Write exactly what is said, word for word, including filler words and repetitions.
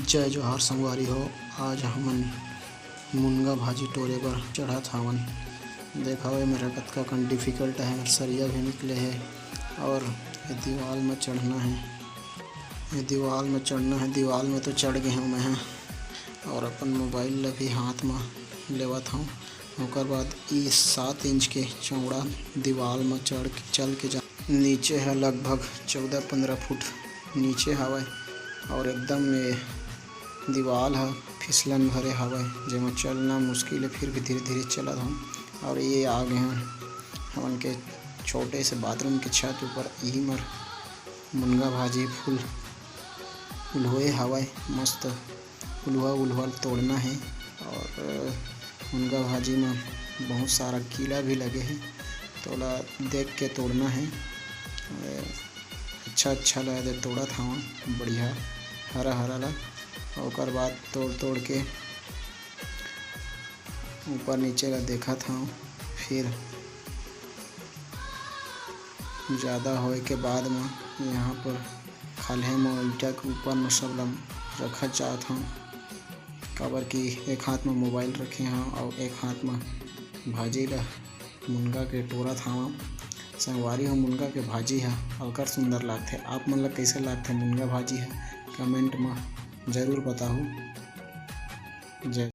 जय जोहार संगवारी हो, आज हमन मुनगा भाजी टोरे बर चढ़त हावन। देखा, ये मेरा कतका कन difficult है, सरिया भी निकले है और ये दीवाल में चढ़ना है, ये दीवाल में चढ़ना है। दीवाल में तो चढ़ गए हूँ मैं ह, और अपन मोबाइल ला भी हाथ में लेवत हूँ। ओकर बाद ई सात इंच के चौड़ा दीवाल में चढ़ के, चल के जा। नीचे है लगभग चौदह पंद्रह फुट नीचे हवय और एकदम ये दीवाल ह फिसलन भरे हवय, जेमा चलना मुश्किल है, फिर भी धीरे धीरे चलत हूँ। और ये आ गए हैं हमन के छोटे से बाथरूम के छत ऊपर। यही मर मुनगा भाजी फूल उल्होए हवय, मस्त उल्हा उल्हा तोड़ना है। और मुनगा भाजी में बहुत सारा कीड़ा भी लगे है, तो ओला देख के तोड़ना है। अच्छा अच्छा लगे तोड़त हवं, बढ़िया हरा हरा ला। ओकर बाद तोड़ तोड़ के ऊपर नीचे ला देखत हवं, फिर ज़्यादा होए के बाद म यहाँ पर खाल्हे म ईंटा के ऊपर म सब ला रखत जात हवं, काबर कि एक हाथ म मोबाइल रखे हवं अउ एक हाथ म भाजी ला मुनगा के टोरत हवं। संगवारी हो, मुनगा के भाजी ह अलकर सुंदर लागथे। आप मन ला कइसे लागथे मुनगा भाजी ह, comment म जरूर बताहू। जय